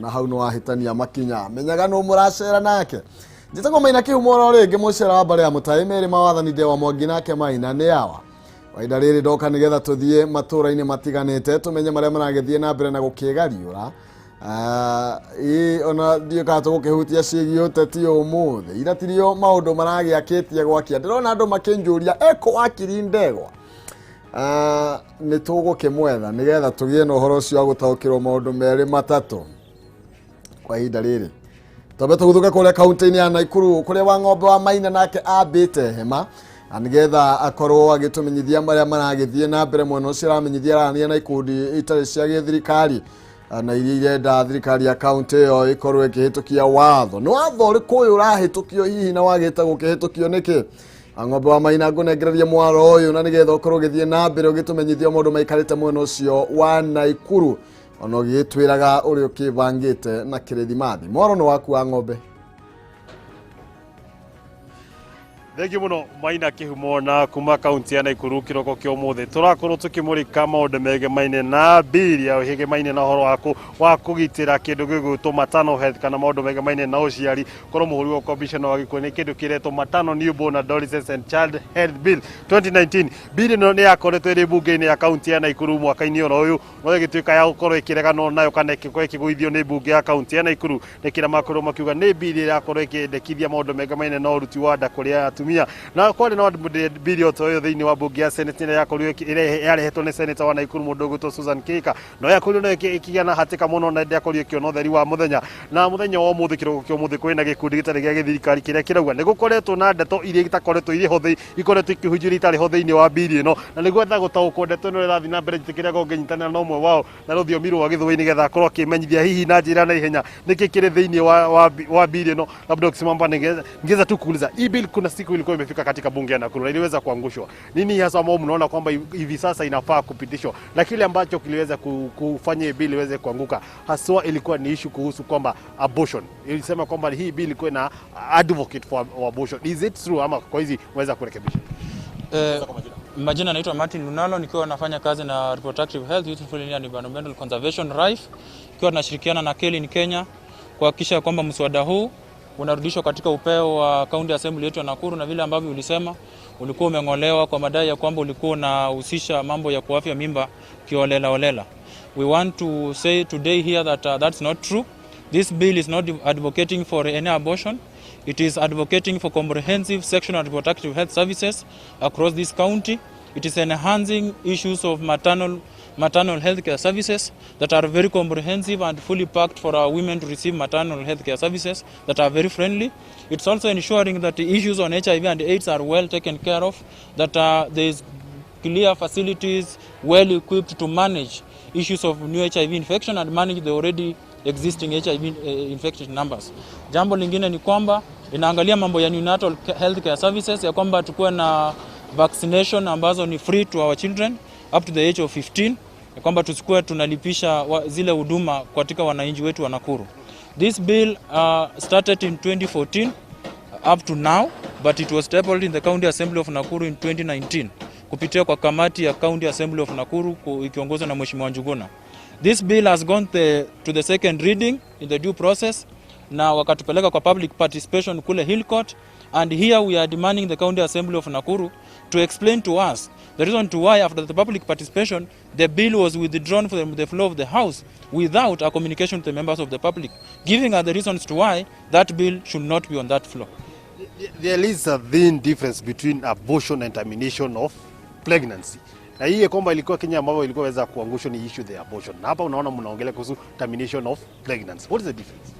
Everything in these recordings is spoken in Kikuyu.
Na hau nĩ wahĩtania makinya, menyaga nũ mũracera nake. Njĩtagwo Maina Kĩhumo oro rĩngĩ, mũcera wa mbarĩ ya mũtaĩ merĩ mawathani ndewa mwangi nake Maina nĩ awa wainda rĩrĩ ndoka nĩgetha tũthiĩ matũũra-inĩ matiganĩte tũmenye marĩa maragĩthiĩ na mbere na gũkĩgariũra. Ĩ ona ndiũ kana tũgũkĩhutia ciĩgiĩ ũteti ũmũthĩ, ira tirio maũndũ maragĩakĩtie gwakia. Ndĩrona andũ makĩnjũria eko wakiri Ndegwa. Nĩ tũgũkĩmwetha nĩgetha tũgĩe na ũhoro ũcio wa gũtaũkĩrwo maũndũ merĩ matatũ. Kwa ihinda rĩrĩ twambe tũguthũke kũrĩa kaunti-inĩ ya Naikuru, kũrĩa wa ng'ombe wa Maina nake ambĩte hema na nĩgetha akorwo agĩtũmenyithia marĩa maragĩthiĩ na mbere mwena ũcio. Aramenyithia arania na ikundi itarĩ cia gĩthirikari na iria irenda thirikari ya kaunti ĩyo ĩkorwo ĩkĩhĩtũkia watho. Nĩ watho ũrĩkũ ũyũ ũrahĩtũkio hihi, na wagĩte gũkĩhĩtũkio nĩkĩ? Ng'ombe wa Maina, ngũnengereria mwaro ũyũ na nĩgetha ũkorwo ũgĩthiĩ na mbere ũgĩtũmenyithia maũndũ maikarĩte mwena ũcio wa Naikuru, ona ũgĩgĩtwĩraga ũrĩa ũkĩbangĩte na kĩrĩthimathi. Mwaro nĩ waku wa ng'ombe. Thengiũ mũno Maina Kĩhumo. Na kuma kaunti ya Naikuru, kĩroko kĩa ũmũthĩ tũrakorwo tũkĩmũrĩka maũndũ megemaine na mbiri ya ĩgemaine na ũhoro wa kũgitĩra kĩndũ gĩgwĩtwo maternal health kana maũndũ megemaine na ũciari. Korwo mũhũri wa commissioner wa gĩkuũ nĩ kĩndũ kĩretwo Maternal, Newborn, Adolescents and Child Health Bill 2019. Bill ĩno nĩ yakoretwo ĩrĩ mbunge-inĩ ya kaunti ya Naikuru mwaka-inĩ oro ũyũ, no ĩgĩtuĩka ya gũkorwo ĩkĩreganwo nayo kana ĩgĩkorwo ĩkĩgũithio nĩ mbunge ya kaunti ya Naikuru, nĩ kĩrĩa makorwo makiuga nĩ bill ĩrakorwo ĩkĩendekithia maũndũ megamaine na ũruti wa nda kũrĩ atumia. Na kwarĩ na bill o ta ũyũ thĩinĩ wa mbunge ya Senate ĩrĩa yakorirwo ĩrĩa yarehetwo nĩ senator wa Naikuru, mũndũ ũgwĩtwo Susan Kihika, no yakorirwo nayo ĩkĩgĩa na hatĩka mũno na ndĩakorirwo ĩkĩona ũtheri wa mũthenya. Na mũthenya wa ũmũthĩ, kĩroko kĩa ũmũthĩ, kwĩna gĩkundi gĩtarĩ gĩa gĩthirikari kĩrĩa kĩrauga nĩ gũkoretwo na ndeto iria itakoretwo irĩ ho ikoretwo ikĩhunjio iria itarĩ ho thĩinĩ wa bill ĩno, na nĩguo etha gũtaũkwo ndeto ĩno ĩrathiĩ na mbere, njĩtĩkĩria ngĩnyitanĩra na ũmwe wao na rũthiomi rwa Gĩthweri nĩgetha akorwo akĩmenyithia hihi na njĩra na ihenya nĩkĩ kĩrĩ thĩinĩ wa bill ĩno. Labda ukisimama, ningeweza tu kuuliza, hii bill kuna siku ilikuwa imefika katika bunge ya Nakuru na iliweza kuangushwa. Nini hasa ambao mnaona kwamba hivi sasa inafaa kupitishwa, na kile ambacho kiliweza kufanya hii bill iweze kuanguka haswa ilikuwa ni issue kuhusu kwamba abortion? Ilisema kwamba hii bill ilikuwa na advocate for abortion. Is it true ama kwa hizi waweza kurekebisha? Majina naitwa Martin Lunalo, nikiwa nafanya kazi na Reproductive Health, Youth Friendly and Environmental Conservation, RIFE, ikiwa tunashirikiana na KELIN Kenya kuhakikisha kwamba mswada huu unarudishwa katika upeo wa County Assembly yetu ya Nakuru, na vile ambavyo ulisema ulikuwa umeng'olewa kwa madai ya kwamba ulikuwa unahusisha mambo ya kuafya mimba kiholela holela. We want to say today here that that's not true. This bill is not advocating for any abortion. It is advocating for comprehensive sexual and reproductive health services across this county. It is enhancing issues of maternal health care services that are very comprehensive and fully packed for our women to receive maternal health care services that are very friendly. It's also ensuring that the issues on HIV and AIDS are well taken care of, that there is clear facilities well equipped to manage issues of new HIV infection and manage the already existing HIV infected numbers. Jambo lingine ni kwamba inaangalia mambo ya neonatal health care services, ya kwamba tukuwe na vaccination ambazo ni free to our children up to the age of 15, ya kwamba tusikuwe tunalipisha zile huduma katika wananchi wetu wa Nakuru. This bill started in 2014 up to now, but it was tabled in the County Assembly of Nakuru in 2019 kupitia kwa kamati ya County Assembly of Nakuru ikiongozwa na Mheshimiwa Njuguna. This bill has gone to the second reading in the due process na wakatupeleka kwa public participation kule Hill Court, and here we are demanding the County Assembly of Nakuru to explain to us the reason to why, after the public participation, the bill was withdrawn from the floor of the house without a communication to the members of the public, giving us the reasons to why that bill should not be on that floor. There is a thin difference between abortion and termination of pregnancy. Na hii kwamba ilikuwa Kenya ambayo ilikuwa weza kuangushwa ni issue the abortion. Na hapa unaona mnaongelea kuhusu termination of pregnancy. What is the difference?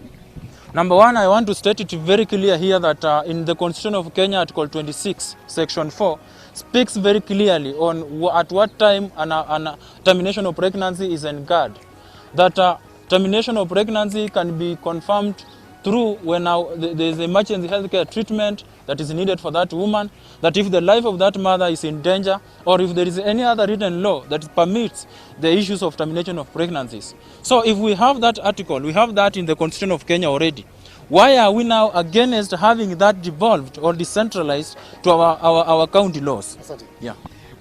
Number one, I want to state it very clear here that in the Constitution of Kenya, Article 26, Section 4, speaks very clearly on at what time an termination of pregnancy is incurred. That termination of pregnancy can be confirmed through when there is emergency healthcare treatment that is needed for that woman, that if the life of that mother is in danger, or if there is any other written law that permits the issues of termination of pregnancies. So if we have that article, we have that in the Constitution of Kenya already. Why are we now against having that devolved or decentralized to our county laws? Asante. Yeah.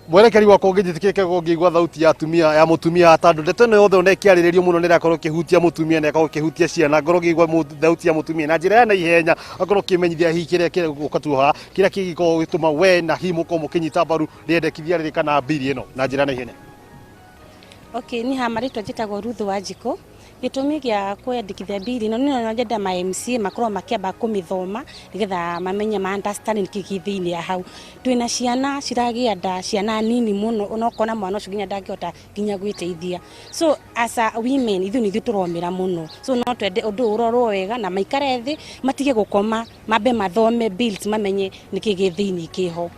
Mwerekeri wakwa, ũngĩnjĩtĩkĩria ũngĩigua thauti ya atumia ya mũtumia, tondũ ndeto ĩno yothe ona ĩkĩarĩrĩrio mũno nĩ ĩrakorwo ĩkĩhutia mũtumia na ĩgakorwo ĩkĩhutia ciana. Ngorwo ngĩigua thauti ya mũtumia na njĩra ya naihenya, akorwo ũkĩmenyithia hihi kĩrĩa kĩgũka tu haha, kĩrĩa kĩngĩkorwo gĩtũma we na hihi mũkorwo mũkĩnyita mbaru rĩendekithia rĩrĩ kana mbiri ĩno na njĩra ya naihenya. Okay, ni ha marĩtwa njĩtagwo Ruth Wanjikũ. Gĩtũmi gĩa kwĩyandĩkithia mbiri ĩno nĩ nyenda ma MCA makorwo makĩamba kũmĩthoma nĩgetha mamenye, ma understand nĩkĩ gĩ thĩinĩ ya hau. Twĩna ciana ciragĩa nda, ciana nini mũno, ona ũkona mwana ũcio nginya ndangĩhota nginya gwĩteithia. So as a women, ithuĩ nĩ ithuĩ tũromĩra mũno, so no twende ũndũ ũyũ ũrorwo wega na maikare thĩ, matige gũkoma, mambe mathome bills, mamenye nĩkĩ gĩ thĩinĩ kĩho.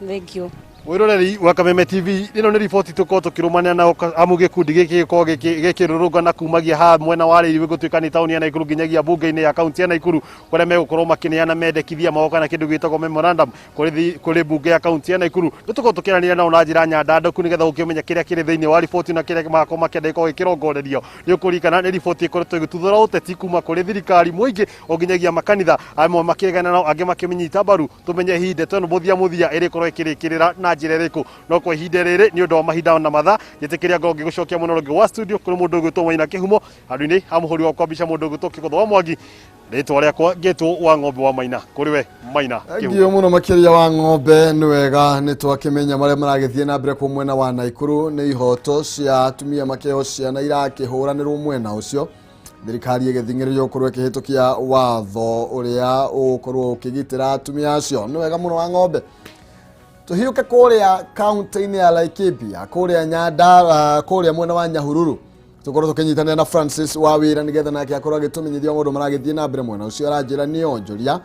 Thank you. Mwiroreri wa Kameme TV, ĩno nĩ riboti tũkorwo tũkĩrũmania nao amu gĩkundi gĩkĩ gĩkorwo gĩkĩrũrũngana kumagia haha mwena wa Rĩiri gũtuĩka nĩ taũni ya Naikuru nginyagia mbunge-inĩ ya kaunti ya Naikuru, kũrĩa megũkorwo makĩneana mendekithia mao kana kĩndũ gĩtagwo memorandum kũrĩ mbunge ya kaunti ya Naikuru. Nĩ tũkorwo tũkĩaranĩria nao na njĩra nyandandũku nĩgetha ũkĩmenya kĩrĩa kĩrĩ thĩinĩ wa riboti na kĩrĩa magakorwo makĩenda gĩkorwo gĩkĩrongorerio. Nĩ ũkũririkana nĩ riboti ĩkoretwo ĩgĩtuthũra ũteti kuma kũrĩ thirikari, mũingĩ, o nginyagia makanitha, amwe makĩregana nao, angĩ makĩmĩnyita mbaru. Tũmenye hihi ndeto ĩno mũthia mũthia ĩrĩkorwo ĩkĩrĩkĩrĩra na njĩra ĩrĩkũ. No kwa ihinda rĩrĩ, nĩ ũndũ wa mahinda na mathaa, njĩtĩkĩria ngorwo ngĩgũcokia mũno rũngĩ wa studio kũrĩ mũndũ ũgwĩtwo Maina Kĩhumo, handũ-inĩ ha mũhũri wakwa mbica mũndũ ũgwĩtwo Kĩgũtho wa Mwangi. Rĩtwa rĩakwa ngĩtwo wa Ng'ombe wa Maina. Kũrĩ we, Maina Kĩhumo. Thank you mũno makĩria, wa Ng'ombe. Nĩ wega nĩ twakĩmenya marĩa maragĩthiĩ na mbere kũu mwena wa Naikuru. Nĩ ihoto cia atumia makĩheo ciana irakĩhũranĩrwo mwena ũcio, thirikari ĩgĩthing'ĩrĩrio gũkorwo ĩkĩhĩtũkia watho ũrĩa ũgũkorwo ũkĩgitĩra atumia acio. Nĩ wega mũno, wa Ng'ombe. Tũhiũke kũrĩa kaunti-inĩ ya Laikipia, kũrĩa Nyandarua, kũrĩa mwena wa Nyahururu, tũkorwo tũkĩnyitanĩra na Francis wa wĩra nĩgetha nake akorwo agĩtũmenyithia maũndũ maragĩthiĩ na mbere mwena ũcio. Aranjĩra nĩ onjoria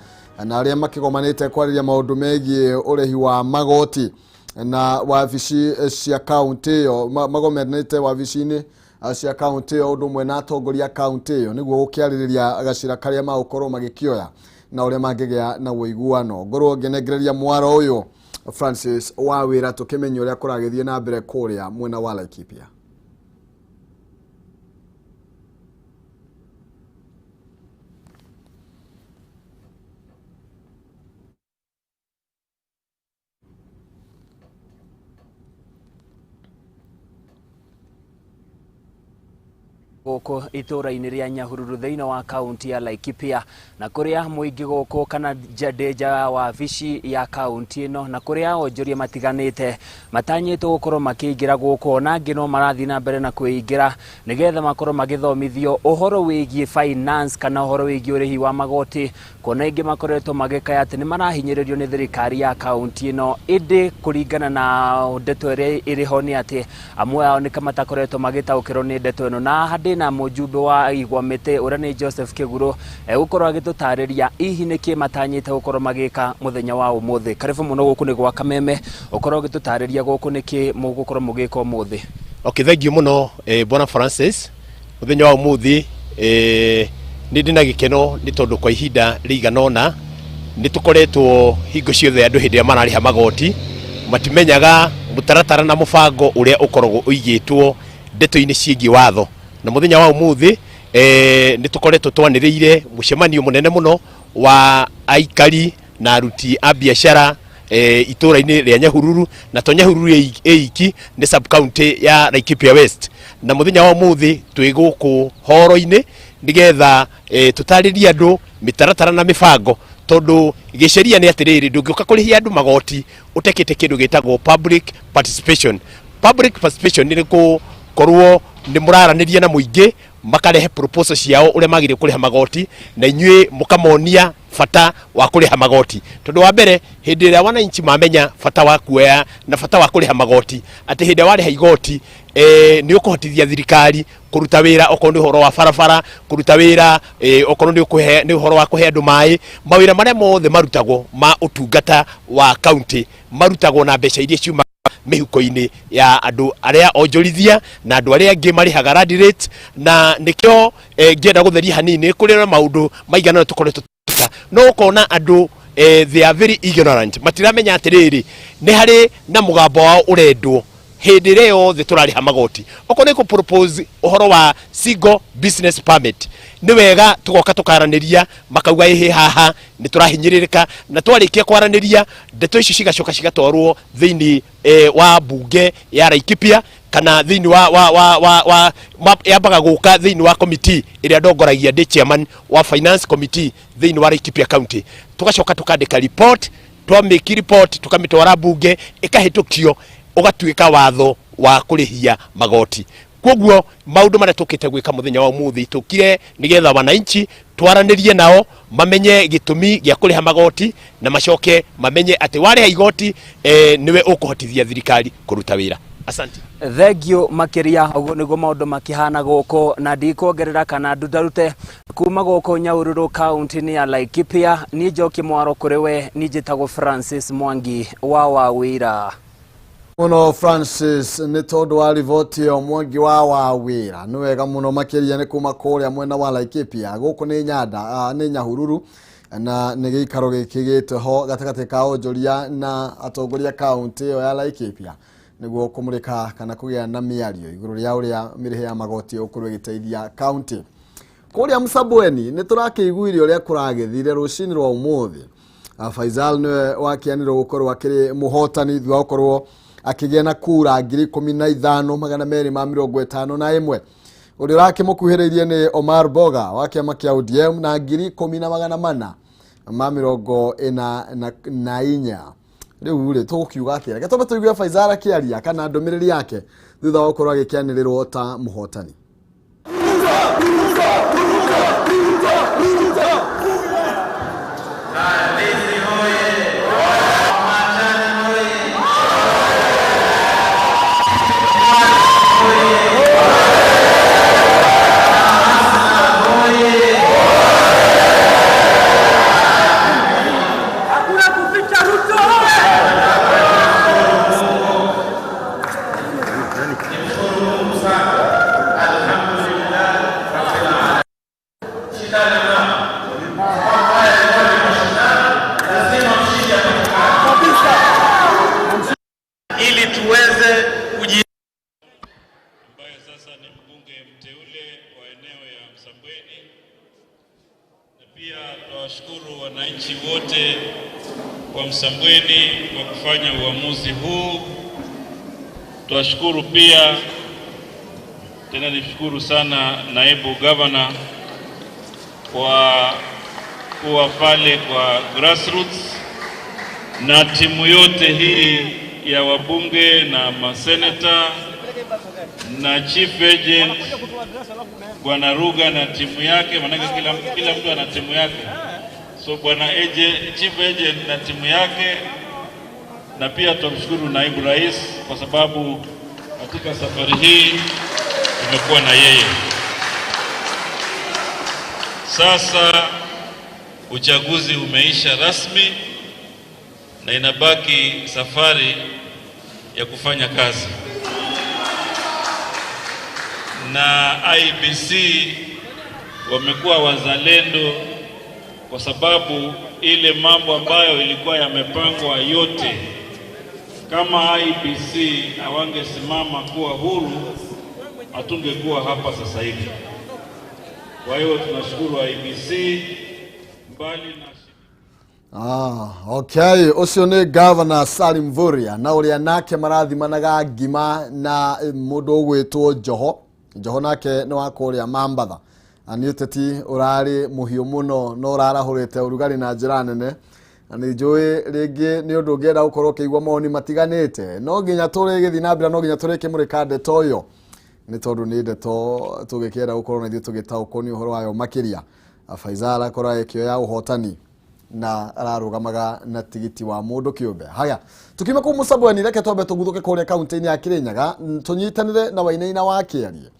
na arĩa makĩgomanĩte kwarĩria maũndũ megiĩ ũrĩhi wa magoti na wabici cia kaunti ĩyo. Magomanĩte wabici-inĩ cia kaunti ĩyo, ũndũ ũmwe na atongoria a kaunti ĩyo, nĩguo gũkĩarĩrĩria gacĩra karĩa magũkorwo magĩkĩoya na ũrĩa mangĩgĩa na ũiguano. Ngorwo ngĩnengereria mwaro ũyũ Francis wa wĩra, tũkĩmenya ũrĩa kũragĩthiĩ na mbere kũrĩa mwena wa Laikipia. Gũkũ itũũra-inĩ rĩa Nyahururu thĩinĩ wa kaunti ya Laikipia, na kũrĩa mũingĩ gũkũ kana ndĩ nja ya wabici ya kaunti ĩno, na kũrĩa onjoria matiganĩte matanyĩtwo gũkorwo makĩingĩra gũkũ, ona angĩ no marathiĩ na mbere na kwĩingĩra nĩgetha makorwo magĩthomithio ũhoro wĩgiĩ finance kana ũhoro wĩgiĩ ũrĩhi wa magoti, kuona aingĩ makoretwo magĩkaya atĩ nĩ marahinyĩrĩrio nĩ thirikari ya kaunti ĩno. Ĩndĩ kũringana na ndeto ĩrĩa ĩrĩ ho nĩ atĩ amwe ao nĩ matakoretwo magĩtaũkĩrwo nĩ ndeto ĩno. Na haha ndĩ na mũjumbe wa Igwa Mĩtĩ ũrĩa nĩ Joseph Kĩgurũ, egũkorwo agĩtũtarĩria hihi nĩkĩ matanyĩte gũkorwo magĩka mũthenya wa ũmũthĩ. Karibu mũno gũkũ nĩ gwa Kameme, ũkorwo ũgĩtũtarĩria gũkũ nĩkĩ mũgũkorwo mũgĩka ũmũthĩ. Okay, thank you mũno, bwana Francis. Mũthenya wa ũmũthĩ nĩ ndĩ na gĩkeno nĩ tondũ kwa ihinda rĩigana ũna nĩ tũkoretwo hingo ciothe andũ hĩndĩ ĩrĩa mararĩha magoti matimenyaga mũtaratara na mũbango ũrĩa ũkoragwo ũigĩtwo ndeto-inĩ ciĩgiĩ watho. Na mũthenya wa ũmũthĩ nĩ tũkoretwo twanĩrĩire mũcemanio mũnene mũno wa aikari na aruti a biacara itũũra-inĩ rĩa Nyahururu, na to Nyahururu ĩ iki, nĩ sub county ya Laikipia West. Na mũthenya wa ũmũthĩ twĩ gũkũ horo-inĩ nĩgetha tũtarĩrie andũ mĩtaratara na mĩbango, tondũ gĩceria nĩ atĩrĩrĩ, ndũngĩũka kũrĩhia andũ magoti ũtekĩte kĩndũ gĩtagwo public participation. Public participation nĩ gũkorwo nĩ mũraranĩria na mũingĩ, makarehe proposal ciao ũrĩa magĩrĩire kũrĩha magoti, na inyuĩ mũkamonia bata wa kũrĩha magoti. Tondũ wa mbere, hĩndĩ ĩrĩa wananchi mamenya bata wa kuoya na bata wa kũrĩha magoti, atĩ hĩndĩ ĩrĩa warĩha igoti nĩ ũkũhotithia thirikari kũruta wĩra, okorwo nĩ ũhoro wa barabara, kũruta wĩra okorwo nĩ ũkũhe nĩ ũhoro wa kũhe andũ maĩ, mawĩra marĩa mothe marutagwo ma ũtungata wa county marutagwo na mbeca iria ciuma mĩhuko-inĩ ya andũ arĩa onjorithia na andũ arĩa angĩ marĩhaga land rate. Na nĩkĩo ngĩenda gũtheria hanini, kũrĩ na maũndũ maigana ũna tũkoretwo tũgĩka, no ũkona andũ they are very ignorant, matiramenya atĩrĩrĩ, nĩ harĩ na mũgambo wao ũrendwo. Hĩndĩ ĩrĩa yothe tũrarĩha magoti, okorwo nĩ kũ propose ũhoro wa single business permit, nĩ wega tũgoka tũkaranĩria, makauga ĩhĩ haha nĩ tũrahinyĩrĩrĩka, na twarĩkia kwaranĩria ndeto icio cigacoka cigatwarwo thĩinĩ wa bunge ya Laikipia kana thĩinĩ wa, wa, wa, wa, wa ma, yambaga gũka thĩinĩ wa committee ĩrĩa ndongoragia ndĩ chairman wa finance committee thĩinĩ wa Laikipia County. Tugacoka tukandĩka report, twamĩki report tukamĩtwara bunge, ĩkahĩtũkio, ũgatuĩka watho wa kũrĩhia magoti. Koguo maũndũ marĩa tũkĩte gwĩka mũthenya wa ũmũthĩ, tũkire nĩgetha wananchi twaranĩrie nao mamenye gĩtũmi gĩa kũrĩha magoti, na macoke mamenye atĩ warĩha igoti nĩwe ũkũhotithia thirikari kũruta wĩra. Asante. Thengio makiria. Ũguo nĩguo maũndũ makĩhana gũkũ, na ndikuongerera kana ndutarute kuma gũkũ Nyahururu, kaunti-inĩ ya Laikipia. Niĩ njoki mwaro kũrĩ we, niĩ njĩtagwo Francis Mwangi wa Wawĩra. Muno Francis nĩ tondũ wa riboti ĩyo. Mwangi wa Wawĩra, nĩ wega mũno makĩria. Nĩ kuma kũrĩa mwena wa Laikipia, gũkũ nĩ Nyanda, nĩ Nyahururu, na nĩ gĩikaro gĩkĩ gĩte ho gatagatĩ ka onjoria na atongoria kaunti ĩyo ya Laikipia, nĩguo kũmũrĩka kana kũgĩa na mĩario igũrũ rĩa ũrĩa mĩrĩhe ya magoti ĩgũkorwo ĩgĩteithia kaunti. Kũrĩa Msabweni nĩ tũrakĩiguire ũrĩa kũragĩthire rũcinĩ rwa ũmũthĩ. Faisal nĩwe wakĩanĩrwo gũkorwo akĩrĩ mũhotani thutha wa gũkorwo akĩgĩa na kura 15,251. Ũrĩa ũrakĩmũkuhĩrĩirie nĩ Omar Boga wa kĩama kĩa ODM na 10,444. Rĩu rĩ, tũgũkiuga atĩa? Reke twambe tũigue Faisal akĩaria kana ndũmĩrĩri yake thutha wa gũkorwo agĩkĩanĩrĩrwo ta mũhotani. Hakuna kuficha Ruto. Ili tuweze kuji ambaye sasa ni mbunge mteule wa eneo ya Msambweni, na pia tunawashukuru wananchi wote wa Msambweni kwa kufanya uamuzi huu. Tuwashukuru pia tena, nishukuru sana naibu gavana kwa kuwa pale kwa grassroots na timu yote hii ya wabunge na maseneta na chief agent Bwana Ruga na timu yake, maanake kila mtu ana timu yake. So bwana agent, chief agent na timu yake, na pia tumshukuru naibu rais kwa sababu katika safari hii tumekuwa na yeye. Sasa uchaguzi umeisha rasmi na inabaki safari ya kufanya kazi na IEBC wamekuwa wazalendo kwa sababu ile mambo ambayo ilikuwa yamepangwa yote, kama IEBC hawangesimama kuwa huru, hatungekuwa hapa sasa hivi. Kwa hiyo tunashukuru IEBC mbali na Ah, okay, ũcio nĩ Governor Salim Mvurya na ũrĩa nake marathimanaga ngima na mũndũ ũgwĩtwo Joho. Joho nake nĩ wa kũrĩa Mambatha. Na nĩ ũteti ũrarĩ mũhiũ mũno na ũrarahũrĩte ũrugarĩ na njĩra nene, na nĩ njũĩ rĩngĩ nĩ ũndũ ũngĩenda gũkorwo ũkĩigua mawoni matiganĩte, no nginya tũrĩgĩthiĩ na mbere, no nginya tũrĩkĩmũrĩka ndeto ĩyo, nĩ tondũ nĩ ndeto tũgĩkĩenda gũkorwo na ithuĩ tũgĩtaũkwo nĩ ũhoro wayo makĩria. Faisal akorwo agĩkĩoya ũhotani na ararũgamaga na tigiti wa mũndũ kĩũmbe. Haya, tukiuma kũu Mũsambweni, reke twambe tũguthũke kũrĩa kaunti-inĩ ya Kĩrĩnyaga, tũnyitanĩre na Wainaina wa Kĩarie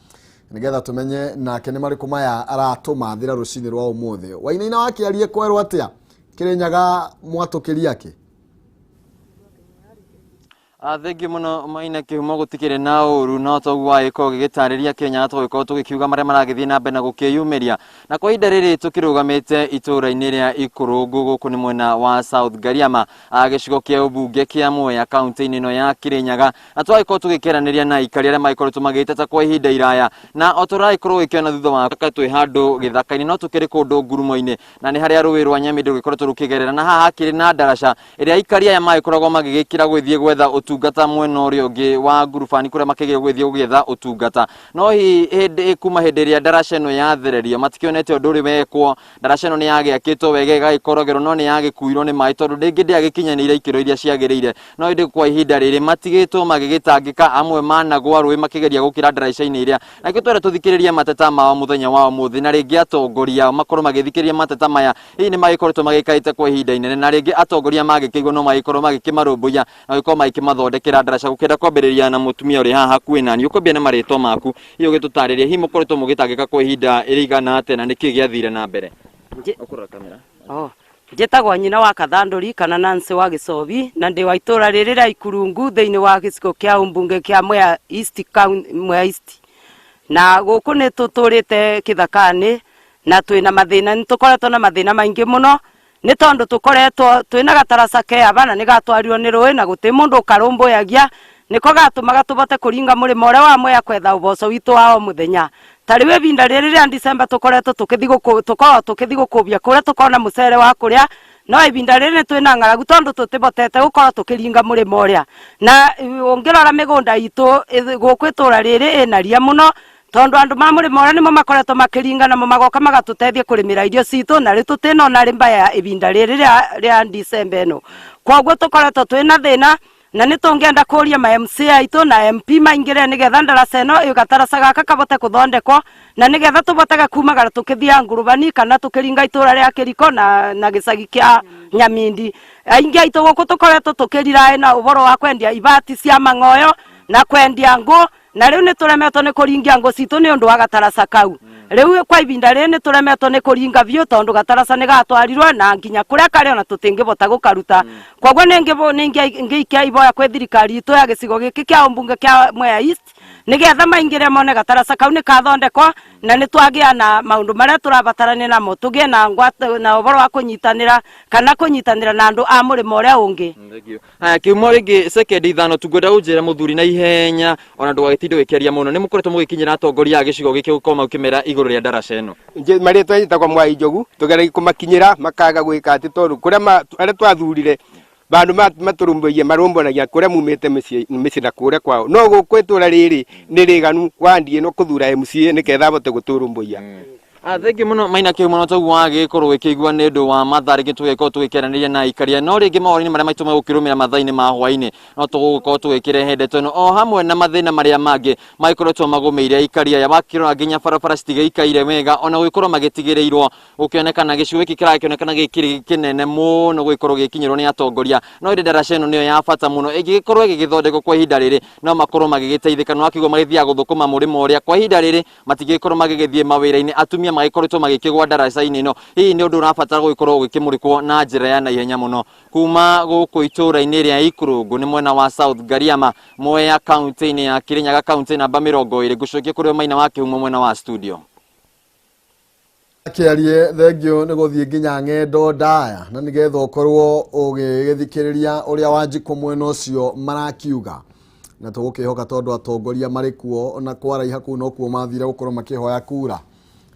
nĩgetha tũmenye nake nĩ marĩkũ maya aratũmathĩra rũcinĩ rwa ũmũthĩ. Wainaina wa Kĩarie, kwerwo atĩa Kĩrĩnyaga? Mwatũkĩria kĩ? Thengiũ mũno Maina Kĩhumo, gũtikĩrĩ na ũru no toguo wagĩkorwo ũgĩgĩtarĩria Kenya, tũgĩkorwo tũgĩkiuga marĩa maragĩthiĩ na mbere na gũkĩyumĩria. Na kwa ihinda rĩrĩ tũkĩrũgamĩte itũũra-inĩ rĩa Ikũrũngũ, gũkũ nĩ mwena wa South Gariama, gĩcigo kĩa ũmbunge kĩa Mwea, kaunti-inĩ ĩno ya Kĩrĩnyaga, na twagĩkorwo tũgĩkĩaranĩria na aikari arĩa magĩkoretwo magĩteta kwa ihinda iraya. Na o tũragĩkorwo gĩkĩona thutha wa twĩ handũ gĩthaka-inĩ, no tũkĩrĩ kũndũ ngurumo-inĩ, na nĩ harĩa rũĩ rwa Nyamĩndĩ rũgĩkoretwo rũkĩgerera, na haha hakĩrĩ na ndaraca ĩrĩa aikari aya magĩkoragwo magĩgĩkĩra gũgĩthiĩ gwetha ũtungata mwena ũrĩa ũngĩ wa ngurubani, kũrĩa makĩgĩrĩirwo gũgĩthiĩ gwetha ũtungata. No hihi hĩndĩ kuma hĩndĩ ĩrĩa ndaraca ĩno yathererio, matikĩonete ũndũ ũrĩ wekwo. Ndaraca ĩno nĩ yagĩakĩtwo wega ĩgagĩkorogerwo, no nĩ yagĩkuirwo nĩ maĩ tondũ rĩngĩ ndĩagĩkinyanĩire ikĩro iria ciagĩrĩire. No ĩndĩ kwa ihinda rĩrĩ matigĩtwo magĩgĩtangĩka, amwe managwa rũĩ makĩgeria gũkĩra ndaraca-inĩ ĩrĩa. Na kĩo twenda tũthikĩrĩrie mateta mao mũthenya wa ũmũthĩ, na rĩngĩ atongoria ao makorwo magĩthikĩrĩria mateta maya. Hihi nĩ magĩkoretwo magĩkaĩte kwa ihinda inene, na rĩngĩ atongoria magĩkĩigua no magĩkorwo magĩkĩmarũmbũiya na gũkorwo magĩkĩmathondekera ndaraca. Gũkĩenda kwambĩrĩria na mũtumia ũrĩ haha hakuhĩ nani, ũkwambia na marĩtwa maku, hihi ũgĩtũtarĩria hihi mũkoretwo mũgĩtangĩka kwa ihinda rĩigana atĩa, na nĩkĩ gĩathire na mbere? Ũkũrora kamera. Oh. Njĩtagwo nyina wa Kathandũri kana Nancy wa Gĩcobi, na ndĩ wa itũũra rĩrĩ rĩa Ikurungu thĩinĩ wa gĩcigo kĩa ũmbunge kĩa Mwea East, Mwea East. Na gũkũ nĩ tũtũrĩte kĩthaka-inĩ na twĩna mathĩna, nĩ tũkoretwo na mathĩna maingĩ mũno, nĩ tondũ tũkoretwo twĩna gataraca ke aba na nĩ gatwarirwo nĩ rũĩ na gũtirĩ mũndũ ũkarũmbũyagia, nĩko gatũmaga tũbote kũringa mũrĩmo ũrĩa wa Mwea kwetha ũboco witũ wa o mũthenya. Ta rĩu ihinda rĩrĩ rĩa December tũkoretwo tũkĩthi tũkoragwo tũkĩthi gũkũbia kũrĩa tũkona mũcere wa kũrĩa, no ihinda rĩrĩ nĩ twĩna ng'aragu tondũ tũtibotete gũkorwo tũkĩringa mũrĩmo ũrĩa. Na ũngĩrora mĩgũnda itũ gũkũ itũũra rĩrĩ ĩna ria mũno, tondũ andũ ma mũrĩmo ũrĩa nĩmo makoretwo makĩringa, namo magoka magatũteithia kũrĩmĩra irio citũ, na rĩu tũtinona rĩ mbaya ihinda rĩrĩ rĩa December ĩno. Koguo tũkoretwo twĩna thĩna, na nĩ tũngĩenda kũria ma MCA aitũ na MP maingĩre nĩgetha ndaraca ĩno gataraca gaka kabote kũthondekwo, na nĩgetha tũbotege kumagara tũkĩthiaga ngurubani kana tũkĩringa itũũra rĩa Kĩriko na gĩcagi kĩa Nyamindi. Aingĩ aitũ gũkũ tũkoretwo tũkĩriraĩ na ũhoro wa kwendia ibati cia mang'oyo na kwendia ngũ, na rĩu nĩ tũremetwo nĩ kũringia ngũ citũ nĩ ũndũ wa gataraca kau. Rĩu kwa ihinda rĩrĩ nĩ tũremetwo nĩ kũringa biũ tondũ gataraca nĩ gatwarirwo na nginya kũrĩa karĩ ona tũtingĩbota gũkaruta. Koguo nĩ ngĩikia iboya kwĩ thirikari itũ ya gĩcigo gĩkĩ kĩa ũmbunge kĩa Mwea East nĩgetha maingĩre mone gataraca kau nĩ kathondekwo, na nĩ twagĩa na maũndũ marĩa tũrabatarania namo, tũgĩe na na ũhoro wa kũnyitanĩra kana kũnyitanĩra na andũ a mũrĩmo ũrĩa ũngĩ. Haya, kiumo rĩngĩ sekendi 5 tungwenda ũnjĩre mũthuri na ihenya, ona ndũgagĩtinde ũgĩkĩaria mũno, nĩ mũkoretwo mũgĩkinyĩra atongoria a gĩcigo gĩkĩ gũkorwo mũkĩmera igũrũ rĩa ndaraca ĩno? Marĩtwa njĩtagwo Mwai Njogu, tũgeragia kũmakinyĩra makaga gwĩka atĩ, tondũ kũrĩa arĩa twathurire bandũ matũrũmbũiye marũmbũnagia kũrĩa mumĩte mĩciĩ na kũrĩa kwao, no gũkũ itũũra rĩrĩ nĩ rĩganu wandi ĩno kũthura MCA nĩketha abote gũtũrũmbũiya. Thengiũ mũno Maina Kĩhumo, no toguo wagĩkorwo ũgĩkĩigua nĩ ũndũ wa mathaa rĩngĩ tũgĩkorwo tũgĩkĩaranĩria na aikaria, no rĩngĩ mohoro-inĩ marĩa maitũ megũkĩrũmĩrĩra mathaa-inĩ ma hwaĩ-inĩ no tũgũgĩkorwo tũgĩkĩrehe ndeto ĩno o hamwe na mathĩna marĩa mangĩ magĩkoretwo magũmĩire aikaria aya. Wakĩrora nginya barabara citigĩikaire wega, ona gũgĩkorwo magĩtigĩrĩirwo gũkĩonekana gĩcigo gĩkĩ kĩrakĩonekana gĩkĩrĩ kĩnene mũno gũgĩkorwo gĩkinyĩrwo nĩ atongoria. No ĩndĩ ndaraca ĩno nĩyo ya bata mũno, ĩngĩgĩkorwo ĩgĩgĩthondekwo kwa ihinda rĩrĩ no makorwo magĩgĩteithĩka. No akĩigua magĩthiaga gũthũkũma mũrĩmo ũrĩa, kwa ihinda rĩrĩ matingĩgĩkorwo magĩgĩthiĩ mawĩra-inĩ, atumia magĩkoretwo magĩkĩgwa ndaraca-inĩ ĩno. Hihi nĩ ũndũ ũrabatara gũgĩkorwo ũgĩkĩmũrĩkwo na njĩra ya naihenya mũno. Kuma gũkũ itũũra-inĩ rĩa Ikurungu nĩ mwena wa South Gariama, Mwea, kaunti-inĩ ya Kirinyaga, kaunti namba 20. Ngũcokia kũrĩ Maina wa Kĩhumo mwena wa studio. Kĩarie thengio nĩ gũthiĩ nginya ng'endo ndaya, na nĩgetha ũkorwo ũgĩgĩthikĩrĩria ũrĩa Wanjikũ mwena ũcio marakiuga, na tũgũkĩhoka tondũ atongoria marĩ kuo na kwaraiha kũu nokuo mathire gũkorwo makĩhoya kura,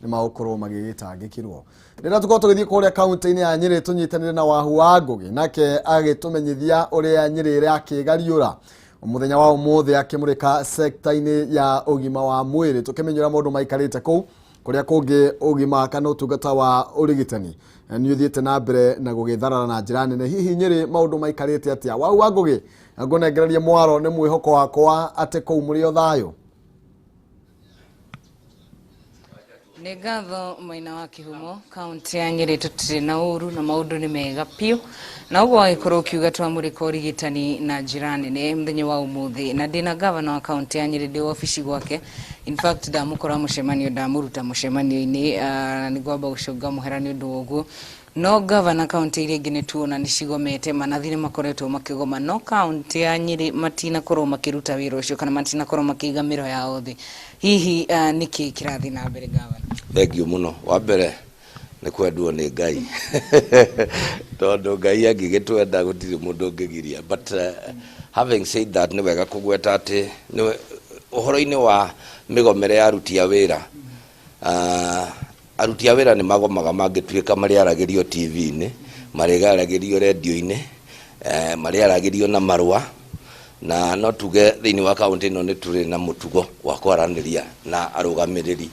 nĩ magũkorwo magĩgĩtangĩkĩrwo. Rĩrĩa tũkorwo tũgĩthiĩ kũrĩa kaunti-inĩ ya Nyĩrĩ tũnyitanĩre na Wahu wa Ngũgĩ, nake agĩtũmenyithia ũrĩa Nyĩrĩ ĩrakĩgariũra mũthenya wa ũmũthĩ, akĩmũrĩka sekta-inĩ ya ũgima wa mwĩrĩ, tũkĩmenya ũrĩa maũndũ maikarĩte kũu kũrĩa kũngĩ ũgima kana ũtungata wa ũrigitani nĩ ũthiĩte na mbere na gũgĩtharara na njĩra nene. Hihi Nyĩrĩ maũndũ maikarĩte atĩa? Wahu wa Ngũgĩ, ngũnengererie mwaro, nĩ mwĩhoko wakwa atĩ kũu mũrĩ o thayũ. Nĩ ngatho Maina wa Kĩhumo. Kaunti ya Nyĩrĩ tũtirĩ na ũru na maũndũ nĩ mega biũ, na ũguo wagĩkorwo ũkiuga twamũrĩka ũrigitani na njĩra nene mũthenya wa ũmũthĩ, na ndĩna gavana wa kaunti ya Nyĩrĩ ndĩ wabici gwake. In fact ndamũkora mũcemanio, ndamũruta mũcemanio-inĩ, na nĩngwamba gũcũnga mũhera nĩ ũndũ wa ũguo. No gavana kaunti iria ingĩ nĩ tuona nĩ cigomete, manathi nĩ makoretwo makĩgoma, no kaunti ya Nyĩrĩ matinakorwo makĩruta wĩra ũcio kana matinakorwo makĩiga mĩro yao thĩ. Hihi nĩkĩ kĩrathiĩ na mbere, gavana? Thengiũ mũno. Wa mbere nĩ kwendwo nĩ Ngai, tondũ Ngai angĩgĩtwenda gũtirĩ mũndũ ũngĩgiria. But having said that, nĩ wega kũgweta atĩ nĩ ũhoro-inĩ wa mĩgomere ya aruti a wĩra, aruti a wĩra nĩ magomaga mangĩtuĩka marĩaragĩrio TV-inĩ, marĩaragĩrio rendio-inĩ, marĩaragĩrio na marũa. Na no tuge thĩinĩ wa kaunti ĩno nĩ tũrĩ na mũtugo wa kwaranĩria na arũgamĩrĩri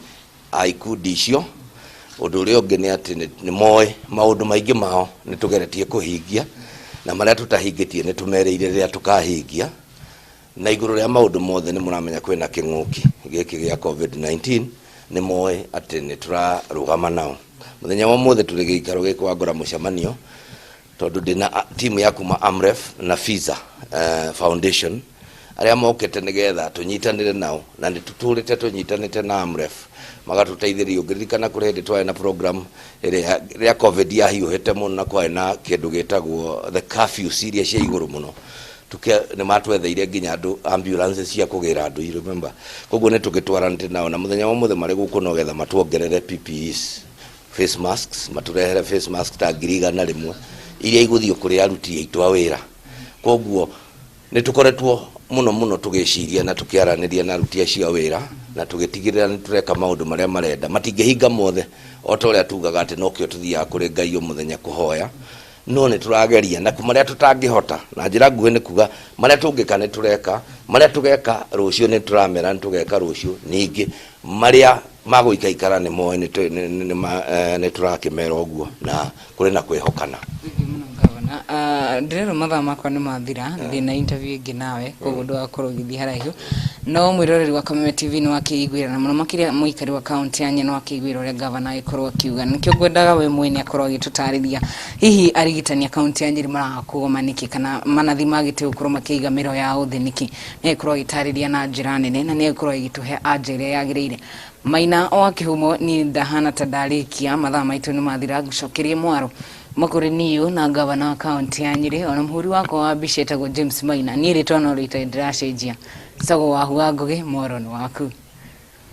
a ikundi icio. Ũndũ ũrĩa ũngĩ nĩ atĩ nĩ moĩ maũndũ maingĩ mao nĩ tũgeretie kũhingia, na marĩa tũtahingĩtie nĩ tũmerĩire rĩrĩa tũkahingia. Na igũrũ rĩa maũndũ mothe, nĩ mũramenya kwĩna kĩng'ũki gĩkĩ gĩa COVID-19. Nĩ moĩ atĩ nĩ tũrarũgama nao. Mũthenya wa ũmũthĩ tũrĩ gĩikaro gĩkĩ wangora mũcemanio, tondũ ndĩna timu ya kuma Amref na Fiza Foundation arĩa mokĩte nĩgetha tũnyitanĩre nao, na nĩ tũtũrĩte tũnyitanĩte na Amref magatũteithĩrĩria. Ũngĩririkana, kũrĩ hĩndĩ twarĩ na program ĩrĩa rĩrĩa COVID yahiũhĩte mũno na kwarĩ na kĩndũ gĩtagwo the curfews iria cia igũrũ mũno, nĩ matwetheire nginya andũ ambulance cia kũgĩra andũ, you remember? Koguo nĩ tũgĩtwaranĩte nao, na mũthenya wa ũmũthĩ marĩ gũkũ nogetha matuongerere PPEs, face masks, matũrehere face mask ta 100,000 iria igũthiĩ kũrĩ aruti aitũ a wĩra. Koguo nĩ tũkoretwo mũno mũno tũgĩciria na tũkĩaranĩria na aruti acio a wĩra, na tũgĩtigĩrĩra nĩ tũreka maũndũ marĩa marenda. Matingĩhinga mothe, o ta ũrĩa tugaga atĩ nokĩo tũthiaga kũrĩ Ngai o mũthenya kũhoya, no nĩ tũrageria na marĩa tũtangĩhota. Na njĩra nguhĩ nĩ kuga marĩa tũngĩka nĩ tũreka, marĩa tũgeka rũciũ nĩ tũramera nĩ tũgeka rũciũ. Ningĩ marĩa magũikaikara nĩ moĩ nĩ tũrakĩmera ũguo, na kũrĩ na kwĩhokana. Gavana, ndĩrerwo mathaa makwa nĩ mathira. Ndĩna interview ĩngĩ nawe, koguo ndũgakorwo ũgĩthiĩ haraihu. No mwĩroreri wa Kameme TV nĩ wakĩiguĩra, na mũno makĩria mũikari wa kaunti ya Nyeri nĩ wakĩiguĩra ũrĩa gavana agĩkorwo akiuga. Nĩkĩo ngwendaga we mwene akorwo agĩtũtarĩria hihi arigitani a kaunti ya Nyeri maraga kũgoma nĩkĩ, kana manathi magĩte gũkorwo makĩiga mĩro yao thĩ nĩkĩ. Nĩ agĩkorwo agĩtarĩria na njĩra nene, na nĩ agĩkorwo agĩtũhe anja ĩrĩa yagĩrĩire. Maina wa Kĩhumo, niĩ ndahana ta ndarĩkia, mathaa maitũ nĩ mathira. Ngũcokerie mwaro makũrĩ niũ na gavana wa kaunti ya Nyĩrĩ, ona mũhũri wakwa wa mbica etagwo James Maina. Niĩ rĩtwa no rĩtarĩ ndĩracenjia, njĩtagwo Wahu wa Ngũgĩ. Mworo nĩ waku.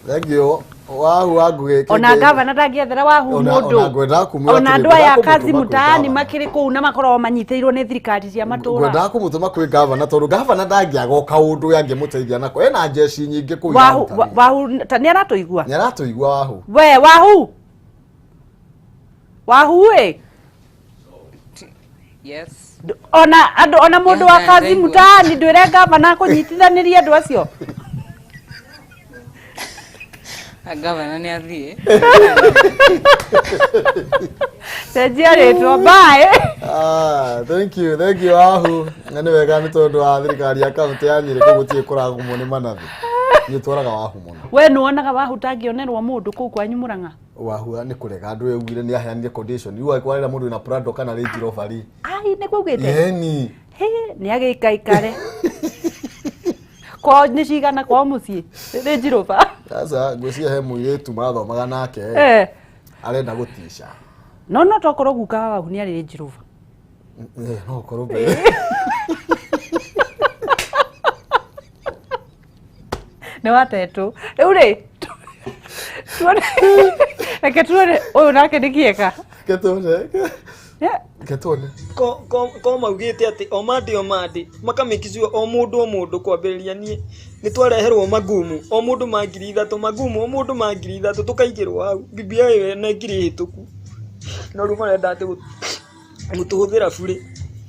Thank you, Wahu wa Ngũgĩ. Ona gavana ndangĩethera Wahu mũndũ. Ona ngwendaga kumwĩra ona atĩrĩ, andũ aya ngwendaga kazi kũmũtũma kwĩ mtaani gavana. Makĩrĩ kũu na makoragwo manyitĩrĩirwo nĩ thirikari cia matũra. Ngwendaga kũmũtũma kwĩ gavana, tondũ gavana ndangĩaga o kaũndũ angĩmũteithia nako. Ena njeci nyingĩ kũu Wahu iraruta wĩra. Wahu ta nĩ aratũigua. Nĩ aratũigua, Wahu? We Wahu, Wahu ĩ. Yes. Ona andũ, ona mũndũ wa kazi ndaigua. mtaani, ndwĩre gavana kũnyitithanĩria andũ acio. Gavana nĩ athiĩ. Cenjia rĩtwa, bye. Ah, thank you, thank you, Wahu. Na nĩ wega, nĩ tondũ wa thirikari ya kaunti ya Nyĩrĩ kũu gũtirĩ kũragumwo nĩ manathi. Nĩ twaraga Wahu mũno. We nĩwonaga Wahu tangĩonerwo mũndũ kũu kwanyu Mũrang'a? Wahu nĩ kũrega andũ augire nĩ aheanire condition. Rĩu angĩkwarĩra mũndũ wĩna Prado kana Range Rover rĩ. Ai, nĩ kwaugĩte? Yeni. Hĩ, nĩ agĩikaikare kwao. Nĩ cigana kwao mũciĩ Range Rover? Sasa ngwĩciria he mũirĩtu marathomaga nake arenda gũtica. No tokorwo guka wa Wahu nĩ arĩ Range Rover. No ũkorwo mbere. Nĩ watetũ rĩu rĩ, tuone, reke tuone ũyũ nake nĩ kĩeka. Ke tuone. Ke tuone. Ko maugĩte atĩ o Monday, o Monday makamake sure o mũndũ, o mũndũ, kwambĩrĩria niĩ, nĩ twareherwo magumu o mũndũ ma 3000, magumu o mũndũ ma 3000, tũkaigĩrwo hau. BBI ĩyo ĩnengire hĩtũku, no rĩu marenda atĩ gũtũhũthĩra burĩ.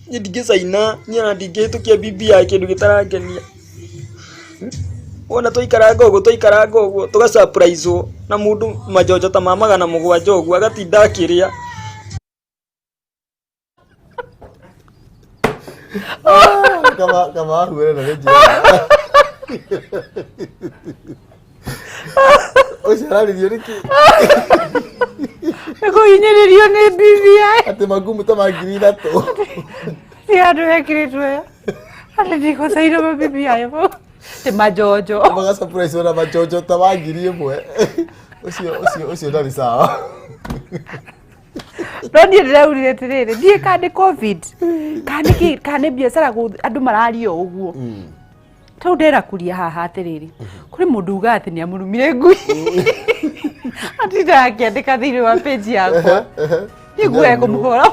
Niĩ ndingĩcaina, niĩ ona ndingĩhĩtũkia BBI kĩndũ gĩtarangenia. Wona twaikaranga ũguo, twaikaranga ũguo, tũgasurprise-wo na mũndũ majonjo ta ma 700 ũguo, agatinda akĩrĩa. Kama Wahu ĩrenda Range Rover. Ũcio araririo nĩkĩ? Nĩ kũhinyĩrĩrio nĩ BBI. Atĩ magumu ta ma 3000. Ti handũ hekĩrĩtwo ĩyo atĩ ndikũcaina ma BBI ti majonjo. Maga surprise na majonjo ta ma 1000. Ũcio ndarĩ sawa. No niĩ ndĩraurire atĩrĩrĩ, ndiĩ kana nĩ COVID, kana nĩ kĩ, kana nĩ biacara andũ mararia o ũguo. Tau ndĩrakuria haha atĩrĩrĩ, kũrĩ mũndũ ugaga atĩ nĩ amũrumire ngui. Atindaga akĩandĩka thĩinĩ wa page yakwa. Niĩ nguaga kũmũhũra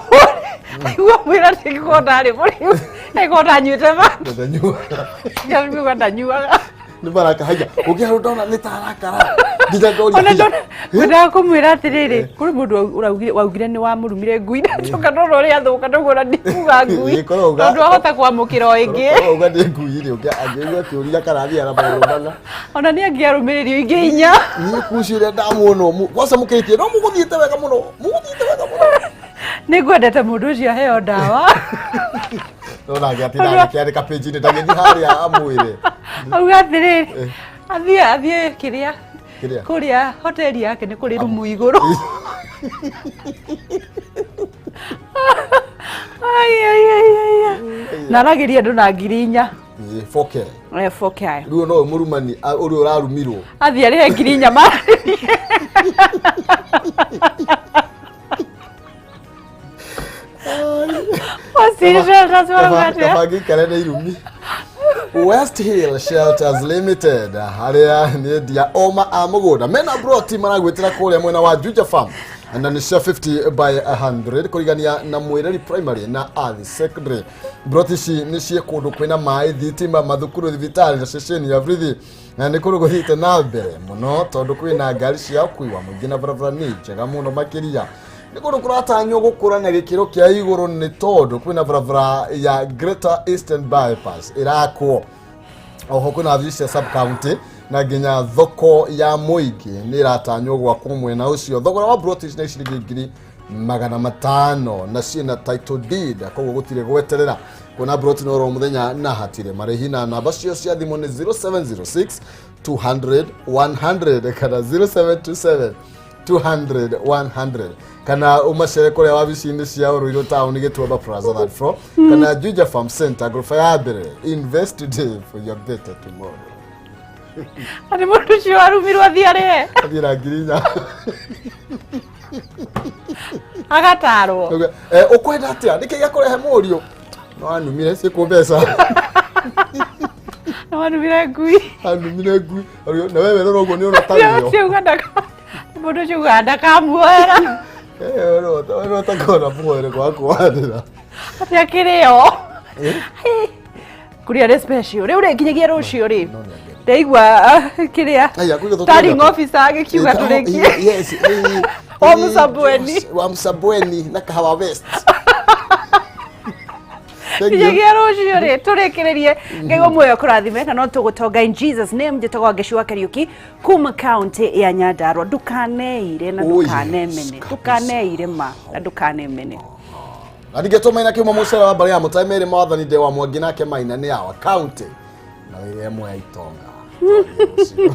aigua mwĩra ndĩngĩkorwo ndarĩ mũrĩu, angĩkorwo ndanyuĩte bangi. Ndanyuaga. Ndanyuaga ndanyuaga. Nĩ baraka haya ũngĩ ndona nĩ ta arakara nginya ngoria Ona haya. Ngwendaga kũmwĩra atĩrĩrĩ, kũrĩ mũndũ waugire nĩ wamũrumire ngui na njoka ndona ũrĩa athũka ndauga ona ndikuga ngui. Ĩkorwo uga- Tondũ ahota kwamũkĩra o ĩngĩ. Korwo uga nĩ ngui rĩ ũngĩ angĩigua kĩũria karathiĩ ara maũndũ mana. Ona nĩ angĩarũmĩrĩrio ingĩ inya. Niĩ kuci ũrĩa ndamuona kwanza mũkĩtie no mũgũthiĩte wega mũno, mũgũthiĩte wega mũno. Nĩ ngwendete mũndũ ũcio aheo ndawa. No nake atinda agĩkĩandĩka page-inĩ ndagĩthiĩ harĩa amwĩre. Auga atĩrĩrĩ, athiĩ kĩrĩa Kĩrĩa? kũrĩa hoteli yake nĩ kũrĩ rumu igũrũ. Ai, ai, ai, ai, ai. Na aragĩria andũ na 4,000. Ĩ, 4K. Eh, 4K. Rĩu no mũrumani ũrĩa ũrarumirwo. Athiĩ arĩhe 4,000 marĩrie. Kaba ngĩikare na irumi. West Hill Shelters Limited harĩa nĩ endia oma a mũgũnda mena broti maragwĩtĩra kũrĩa mwena wa Juja Farm na nĩ cia 50 by 100 kũrigania na Mwĩreri Primary na Athi Secondary. Broti ici nĩ ciĩ kũndũ kwĩna maĩ, thitima, mathukuru, thibitarĩ na ceceni ya borithi, na nĩ kũndũ gũthiĩte na mbere mũno tondũ kwĩna ngari cia ũkui wa mũingĩ na barabara nĩ njega mũno makĩria. Nĩ kũndũ kũratanywo gũkũra na gĩkĩro kĩa igũrũ nĩ tondũ kwĩna barabara ya Greater Eastern Bypass ĩrakwo. Oho kwĩna wabici cia sub county na nginya thoko ya mũingĩ nĩ ĩratanywo gwakwo mwena ũcio. Thogora wa broti ici nĩ ciringi 500,000 na ciĩna title deed, koguo gũtirĩ gweterera. Kuona broti no oro mũthenya na hatirĩ marĩhi, na namba cio cia thimũ nĩ 0706 200 100 kana 0727 200 100, kana ũmacere kũrĩa wabici-inĩ cia Ruiru Town, Gĩtuamba Plaza, third floor, kana Juja Farm Center, ngoroba ya mbere. Invest today for your better tomorrow. Atĩ mũndũ ũcio warumirwo athiĩ arĩhe. Athiĩ na 4,000. Agatarwo. Eh, ũkwenda atĩa, nĩkĩ gĩa kũrehe mũriũ no anumire ciĩkũ mbeca. Na warumire ngui. Anumire ngui. Na wewe rora ũguo nĩ ũrona tarĩo. Ũcio uga mũndũ ũcio ugaga ndakamuoera. Ũtakona muoere kwa kwanĩra. Atĩ akĩrĩo kũrĩa nĩ special rĩu rĩ nginyagia rũciũ rĩ ndaigua kĩrĩa Aya, kwĩ gĩthũkũ taring gĩakwa. officer agĩkiuga tũrĩkie. Yes, wa Msambweni. Wa Msambweni na Kahawa West. Thank you. Nginyagia rũciũ rĩ tũrĩkĩrĩrie. Ngai wa muoyo kũrathime na no tũgũtonga in Jesus name. Njĩtagwo Ngeci wa Kariũki kuma kaunti ya Nyandarua. Ndũkaneire na Oh, yes, ndũkanemene, ndũkaneire ma na ndũkanemene. Na ningĩ Maina kiuma mũcere wa mbarĩ ya mũtai merĩ mawathani ndĩ wa Mwangi nake Maina nĩ awa county na wĩrĩ ĩmwe ya itonga. Twarie rũciũ.